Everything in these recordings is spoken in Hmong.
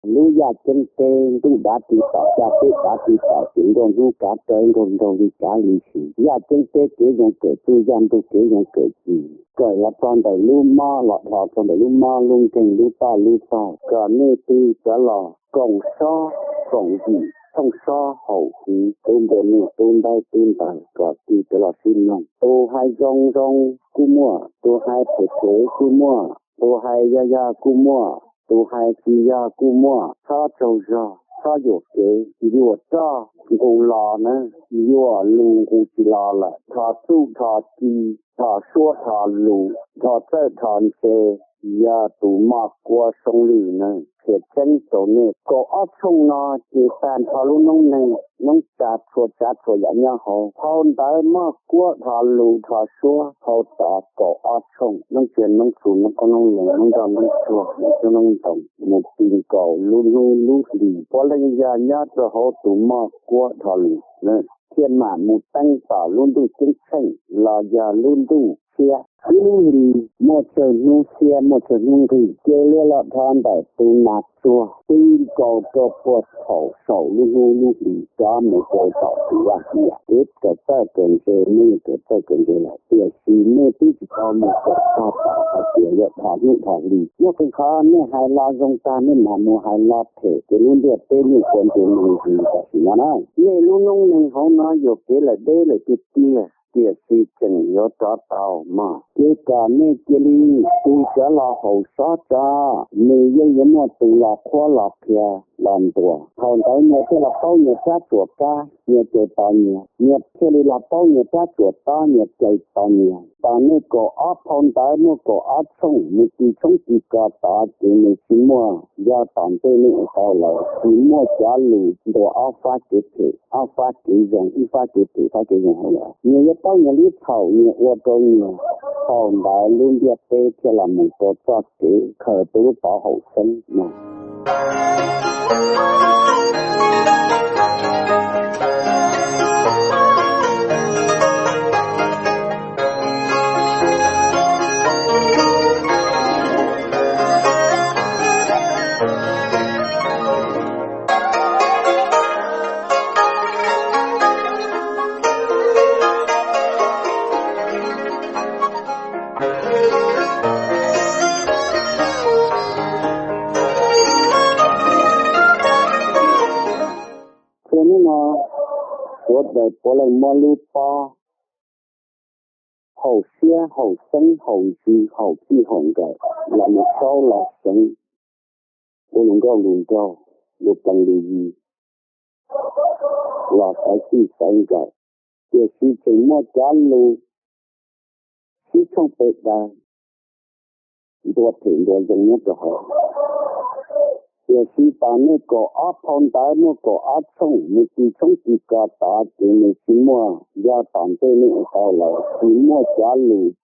Lub yaj ceeb teb ntuj dav ti tom, caj teb dav ti tom, ces nkaus hnub kav raws nkaus nraug li kav li si. Yaj ceeb teb kev zoo kawm txuj, yaj ntuj kev zoo kawm ci, kawm los txog ntawm lub mob, los dhos txog ntawm lub mob, lub nkeeg, lub toj lub tog, kom nej tig rov los koom sob koom yim, thooj sob haum huv, tub nplua nuj tub ntaub tub ntawv, kom tig rov los sib mloog. Tus hais zoo zoo kuj muaj, tus hais phem phem kuj muaj, tus hais yog yog kuj muaj, tus hais tsis yog kuj muaj. Txhob tsaug zog, txhob yuam kev, yuam roj nqus los na, yuam lus nqus tsis los lawm. Dhos txuj dhos ci, dhos suab dhos lus, dhos txawj dhos ntse, yog tus moj kuab soob lwj na. Qhia tseeb rau nej, kaum ob tshooj no ces tag nrho lub noob neej, noob tsa txhua tsav txhua yam nyob hauv. Phau ntawv moj kuab dhos lus dhos suab phau tod kaum ob tshooj, noob tsiaj noob txhu noob qoob noob loo noob nroj noob tsuag noob coob noob ntoo, mus ti nkaus lub hnub lub hlis. Puav leej yog nyob rau hauv tus moj kuab dhos lus na, thiaj mam mus teeb tom lub ntuj ceeb tsheej los yog lub ntuj tshiab. Ib lub hlis muaj tsawg hnub xiab muaj tsawg hnub nqig, ces luag los dhos ntawm tus nas tsuag ti nkaus rau puag thaum saum lub hnub lub hlis rov mus rau tom tus vaj hiam. Kev kawm txawj kawm ntse nej kawm txawj kawm ntse lawm, tiam sis nej twb tsis tau mus kawm txog tom hais tias yuav dhos hnub dhos hlis. Muaj qee qhov nej hais los zoo tag nej mam mus hais los phem, ces lub ntiaj teb nej ua ntsej muag ntsis tam sim no na. Nej lub noob neej hauv no yuam kev lawm deb lawm tiag tiag, tiam sis tseem yuav rov tau mog. Ces kom nej cia li tig rov los haum sob tso, nws yeej yuav muaj tus los qhuab los qhia los ntuas. Thaum ntawd nyias thiaj los paub nyias rab tsuam kab, nyias caws tos nyias, nyias thiaj li los paub nyias rab tsuam tob, nyias caws tos nyias. Tom nej kaum ob phau ntawv muaj kaum ob tshooj, nws ci tshoob ci kos tod ces nws tsis muaj, yog tom ntej nej ua tau lawm, tsis muaj cov lus ntuas ob fab kev phem ob fab kev zoo, ib fab kev phem fab kev zoo hauv lawm. Nyias yuav paub nyias lub txhaum nyias ua rau nyias. Thaum ntawd lub ntiaj teb thiaj los mus rau txoj kev khaws tus lub pov haum xeeb no. Txhua hnub no, sawv daws puav leej muab lub pob haum siab haum xeeb haum ntsws haum txij haum nkawm los mus saub los seev, ua lus nkauj lus nraug, lus plees lus yi, los xaiv txij xaiv nkawm, tiam sis tseem muaj cov lus sib tshooj pes daws, ntuas phem ntuas zoo nyob rau hauv. Tiam sis tom nej kaum ob phau ntawv muaj kaum ob tshooj, nws ci tshoob ci kos tod ces nws tsis muaj, yog tom ntej nej ua tau lawm, tsis muaj cov lus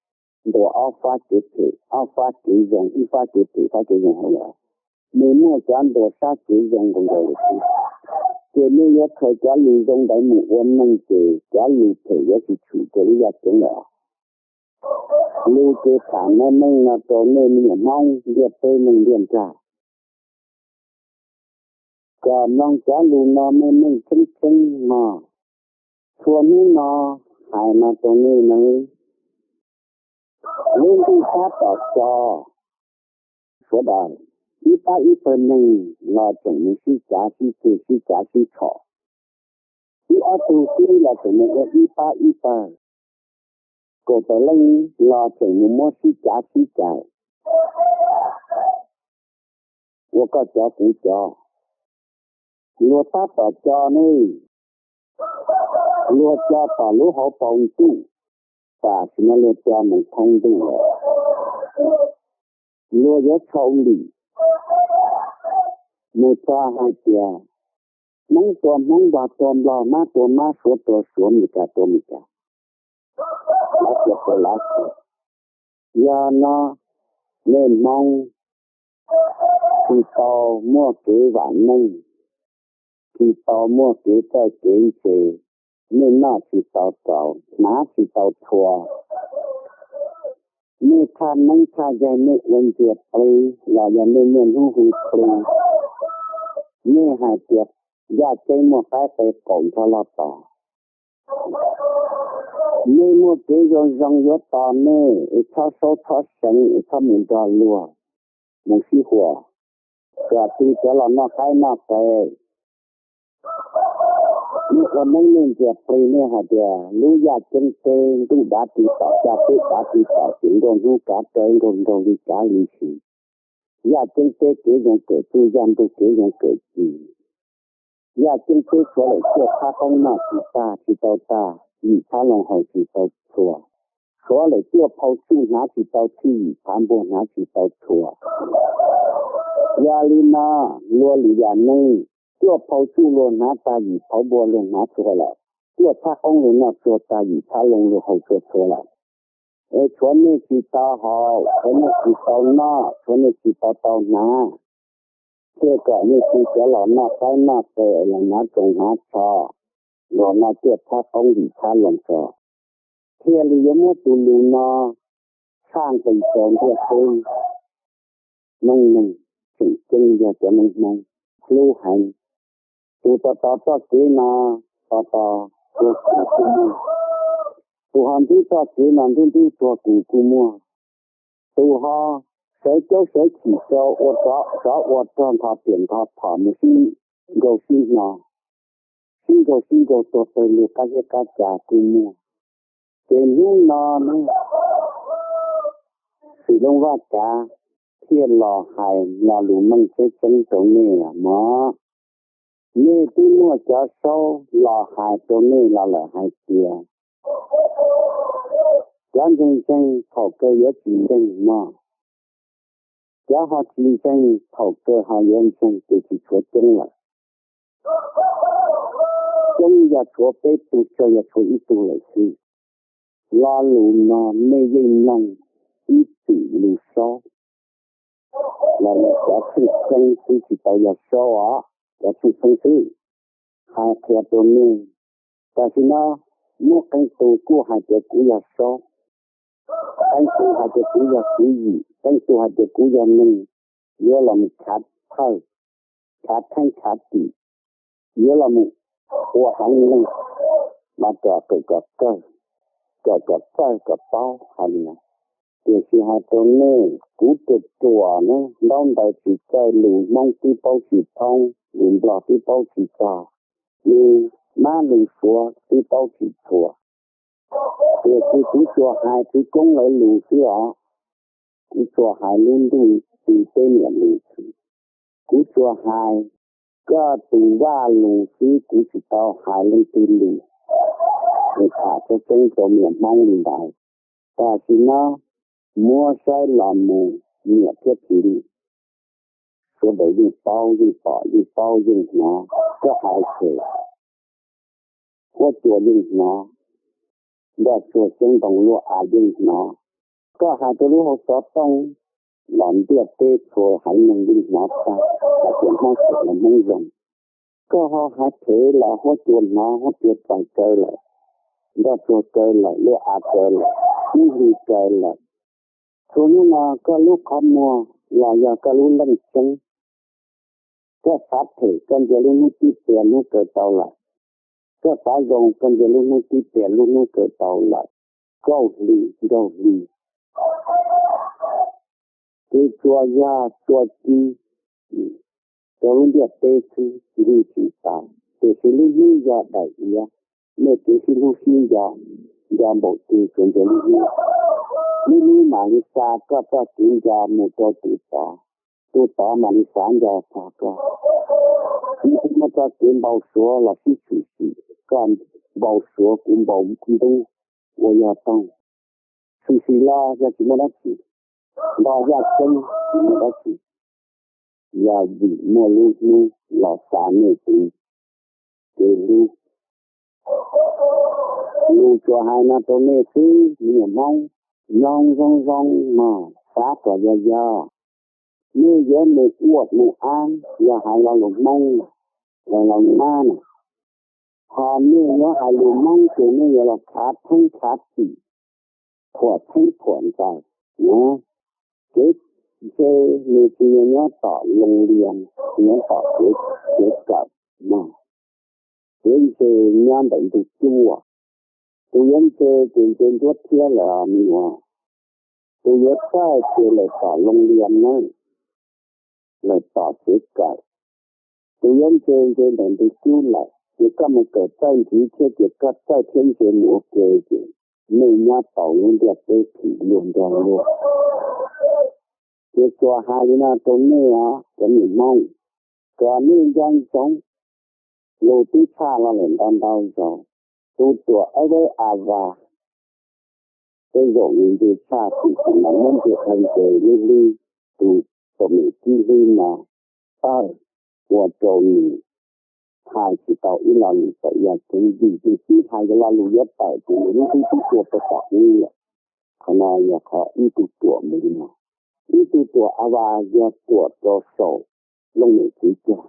ntuas ob fab kev phem ob fab kev zoo, ib fab kev phem fab kev zoo hauv lawm. Nws muaj cov ntuas sab kev zoo nkaus nkaus lawm xwb. Ces nej yuav khaws cov lus zoo ntawd mus ua neej ces cov lus phem yuav tsis tshwm rau lub yaj ceeb lawm. Lus ces tham meej meej no rau nej me nyuam Hmoob ntiaj teb neej ntiaj nrag, kom mloog cov lus no meej meej tseeb tseeb mog. Txhua hnub no hais no rau nej nawb, lub ntuj tab tom tso, sawv daws, ib pab ib pawg neeg los tseem mus sib cav sib ceg sib cav sib tshom, ib ob tug xwb los tseem mus ua ib pab ib pawg, kaum tawm leej los tseem mus muab sib cav sib cais, ua koj cov kuv cov. Luag tab tom co nawb, luag co tom lub hauv paus ntuj, tam sim no luag co mus thoob ntuj lawm. Luag yuav tshau lim mus txog hais tias Hmoob tua Hmoob, Nplog tua Nplog, Mab tua Mab, Suav tua Suav, Meskas tua Meskas, Lav Xias tua Lav Xias. Yog no nej Hmoob tsis tau muaj kev vam meej, tsis tau muaj kev txawj kev ntse, nej noj tsis tau txaus, hnav tsis tau txhua, nej thaj neeb thaj yaig nej ua ntxiag plig los yog nej niaj hnub hu plig, tias Yaj Ceeb muaj qaib qe qaum nrho los tos. Nej muaj kev zoo zoo yuav tos nej es txhob saub txhob seev es txhob mus nrog luag mus sib huas, kom tsis cov los noj qaib noj qe. Nej ua neeb nej ntxias plig nej hais tias lub Yaj Ceeb teb ntuj dav tsis tom, Yaj teb dav tsis tom, tsis nkaus hnub kav raws nkaus nraug li kav li si. Yaj Ceeb teb kev zoo kawm txuj, Yaj Ntuj kev zoo kawm ci. Yaj Ceeb teb tshuav lawm cuaj txhab qoob noj tsis tag tsis tau tag, yim txhab loo haus tsis tau txhua, tshuav lawm cuaj phau tsuj hnav tsis tau txhij, yim txhab npua hnav tsis tau txhua. Yog li no, luag lwm yam neeg, cuaj phau tsuj luag hnav tag, yim phau npua luag hnav txhua lawm, cuaj txhab qoob luag noj txhua tag, yim txhab loo luag haus txhua txhua lawm. Es tshuav nej tsis tau haus, tshuav nej tsis tau noj, tshuav nej tsis tau tau hnav, thiaj kom nej tsis cov los noj qaib noj qe, los hnav tsoos hnav tsho, los noj cuaj txhab qoob yim txhab loo tso, thiaj li yuav muab tus lus no tshaj nqis rau ntiaj teb. Noob neeg tseem ceeb yog cov noob Hmoob hlub heev. Tus tos tos txoj kev no, tos tos tuag kuj muaj. Tus ho ntub txoj kev no, ntub ntub tuag kuj kuj muaj. Tus ho sawv caub sawv chim rau ua tsov ua rog, nkho piam nkho phom mus sib nkaug sib hno, sib nkaug sib nkaug tuag pawg lug qab zeb qab tsa kuj muaj. Ces hnub no ne, Xwm Looj Vaj Kav thiaj los hais lo lus meej tseeb tseeb rau nej mog. Nej twb muaj cov saub los hais rau nej los lawm hais tias cov ntseeg ntseeg thaum kawg yuav tsis ntseeg mog, cov ho tsis ntseeg thaum kawg ho yuav ntseeg, ces tsis tshuav coob lawm. Coob yog tshuav peb tug, tsawg yog tshuav ib tug lawm xwb. Lo lus no nej yeej mloog ib txwm lus saub los yog cov tshwj xeeb xwb, tsis tau yog saub os, cov tshwj xeeb xwb hais qhia rau nej. Tam sim no muaj qee tus kuj hais tias kuv yog saub, qee tus hais tias kuv yog tswv yim, qee tus hais tias kuv yog neeg yuav los mus khav thawj, khav theeb khav tim, yuav los mus ua heev neeg, mas kom kawm kom kawg, kom kom txawj kom paub hais li no. Tiam sis hais rau nej, kuv ruam ruam ne, ntaub ntawv tsis txawj, lus Hmoob twb paub tsis thoob, lus Nplog twb paub tsis txog, lus Mab lus Suav twb paub tsis txhua. Tiam sis kuv tsuas hais txwv koob lawv lus xwb os. Kuv tsuas hais lub ntuj teb niam lus xwb. Kuv tsuas hais koj tus vaj lus xwb, kuv tsis tau hais leej twg lus. Es tham tseeb tseeb rau niam Hmoob li ntawd. Tam sim no muab saib los mus niam thiab txiv, sawv daws yeej paub yeej pom yeej paub yeej hnov. Koj hais ces huab cua yeej hnov, nroj tsuag xyoob ntoo luaj av yeej hnov. Koj hais rau lub hauv xov tooj los ntiaj teb txhua haiv neeg yeej hnov tag hais tias Hmoob phem los Hmoob zoo. Koj ho hais phem los huab cua hnov, huab cua txais kaw lawm, nroj tsuag kaw lawm, luaj av kaw lawm, ib hlis kaw lawm. Txhua hnub no koj lub qhov muag los yog koj lub leej tseeb. Koj xav phem koj ntsia lub hnub tib pliag hnub kaw tau lawm. Koj xav zoo koj ntsia lub hnub tib pliag lub hnub kaw tau lawm, kaum hli nkaug hli. Ces tsuas yog tsuas ci rau lub ntiaj teb xwb ncig tsis tau. Tiam sis lub hnub yog daim iav, nej kev sib hlub sib nco, nco npaum twg tsuas ntsia lub hnub. Lub hnub mam li xa koj txoj kev nco mus rau tus tod, tus tod mam li xav nco txog koj. Nej muaj txoj kev npau suav los sib tshwm sim, koj npau suav kuv npau ntub ua yog toog. Tshwm sim los yog tsis muaj dab tsi, nto yaj ceeb tsis muaj dab tsi, yog vim muaj lub hnub los xa nej tus kev hlub. Lus tsuas hais no rau nej xwb, me nyuam Hmoob, mloog zoo zoo mog, xav kom yog yog. Nej yuav mus ua mus ab yog hais lo lus Hmoob, lo lus Mab na, ho nej yuav hais lus Hmoob ces nej yuav los khav theeb khav tim, phuam theeb phuam ntxaws. Kev Ntse nws tsis yog nyob tom Looj Lias, nyob tom kev kawm no, kev ntse nyob ntawm ntug cuaj. Tus yuav ntse ces ntse nruab thiab lawm me nyuam. Tus yuav txawj ces lawm tom Looj Lias na, lawm tom kev kawm. Tus yuav ntse ntse ntawm ntug cuaj lawm, ces koj mus kawm txawj ntxiv thiab ces koj txawj thiab ntse mus ua ke ces nej nyob tau lub ntiaj teb phim luag nrog luag. Ces tsuas hais li no rau nej os cov niam Hmoob, kom nej nco ntsoov. Lus twb tshaj los lawm ntau ntau zaus, tus ruam ab dab a vas, tej zaum nws ntse tshaj tiam sis mas muab ntse qhov ntse hlwb hlwb, tus txom nyem tib hlwb no tawm ua rau nws hais tsis tau ib lo lus tawm yam ceev vim tus tib hais lo lus yuav tawm ces nws lub hlwb twb tua rau tom ub lawm. Qhov no yog qhov ib tug ruam mus li no. Ib tug ruam a vas yog ruam rau saum looj mem txiv cag,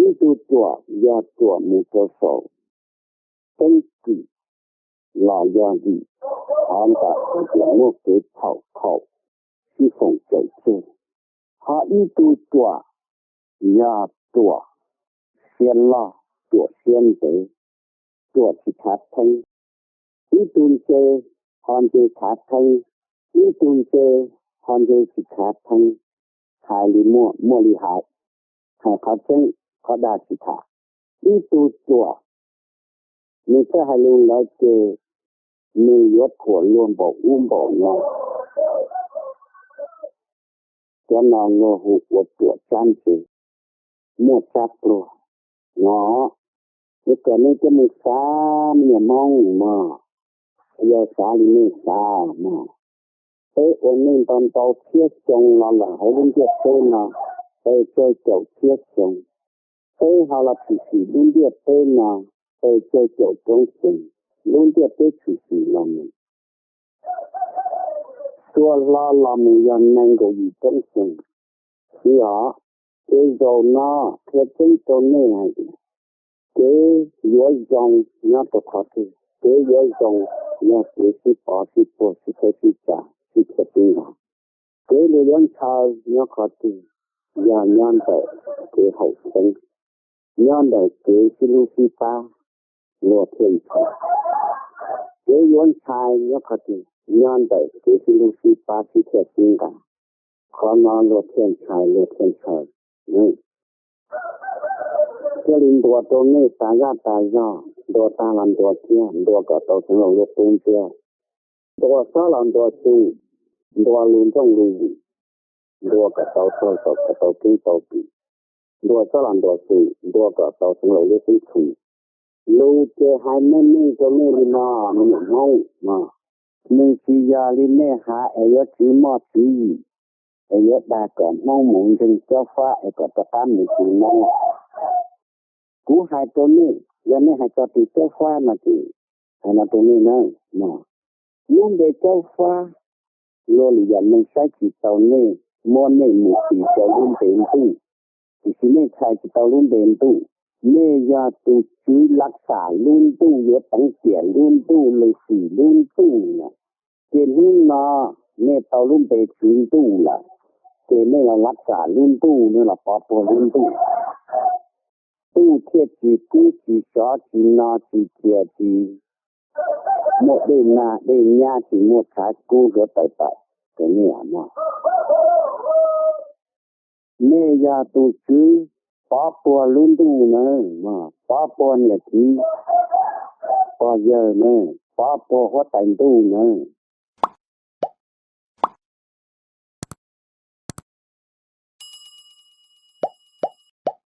ib tug ruam yog ruam mus rau saum teeb kwm los yog vim qhov ntawm hais tias muaj kev txhaum khaum sib foom cawm tseg. Ho ib tug ruam yog ruam siab loj, ruam siab ntev, ruam tsis khav theeb. Ib tug ntse ho ntse khav theeb, ib tug ntse ho ntse tsis khav theeb. Hais li muaj, muaj li hais, hais qhov tseeb qhov dag tsis tham. Ib tug ruam nws txawj hais lus lawm ces nws yuav thuam luag npaum ub npaum no. Cov no luag hu ua ruam tsab ntse, muaj tsab pluag no. Ces kom nej coj mus xav me nyuam Hmoob mog, yog xav li nej xav mog. Peb ua neej ntau ntau txhiab xyoo los lawm hauv lub ntiaj teb no, peb tsawg caum txhiab xyoo. Peb ho los tshwm sim lub ntiaj teb no, peb tsawg caum roob xyoo, lub ntiaj teb tshwm sim los mus, txhua hlo los mus yog nees nkaum yim roob xyoo xwb os. Ces zaum no qhia tseeb rau nej hais tias kev yuav zoo nyob rau qhov twg? Kev yuav zoo yog kev sib pov sib puag sib txhawb sib tsa sib thiaj sib nqa. Kev luag yuav ntshaw nyob qhov twg? Yog nyob ntawm kev haum xeeb, nyob ntawm kev sib hlub sib pab luag thiaj ntshaw. Kev yuav ntshai nyob qhov twg? Nyob ntawm kev sib hlub sib pab sib thiaj sib nqa, qhov no luag thiaj ntshai luag thiaj ntshaw. Thiaj li ntuas rau nej tas zaj tas zog, ntuas tag los ntuas thiab, ntuas kom tau xeev laus lub qub ntsiab, ntuas xob los ntuas xyu, ntuas lus nrooj lus vwm, ntuas kom tau txaug kom tau keeb tau kwm, ntuas xob los ntuas xyu, ntuas kom tau xeev laus lub qub txhu. Lus ces hais meej meej rau nej li no, me nyuam Hmoob, nws tsis yog li nej hais es yuav tswv moj tswv yim, es yuav dag kom Hmoob mus ntseeg Cob Fab es kom rov qab mus tu noob. Kuv hais rau nej, yog nej hais txog tus Cob Fab no ces hais no rau nej na, lub npe Cob Fab, luag lwm yam neeg saib tsis taus nej, muab nej mus tis rau lub npe ntuj, tiam sis nej txhais tsis tau lub npe ntuj. Nej yog tus tswv lav xam lub ntuj, yuav teev tiam lub ntuj, lwm xim lub ntuj na. Ces hnub no nej tau lub npe tswv ntuj lawm, ces nej los lav xam lub ntuj, nej los pov puag lub ntuj. Ntuj thiaj tsis kub tsis sov tsis no tsis cia tsis muaj dej nag dej nyab tsis muaj tshav kub hluav taws tawm rau nej no. Nej yog tus tswv pov puag lub ntuj na, pov puag niam txiv pog yawg na, pov puag huab tais ntuj na.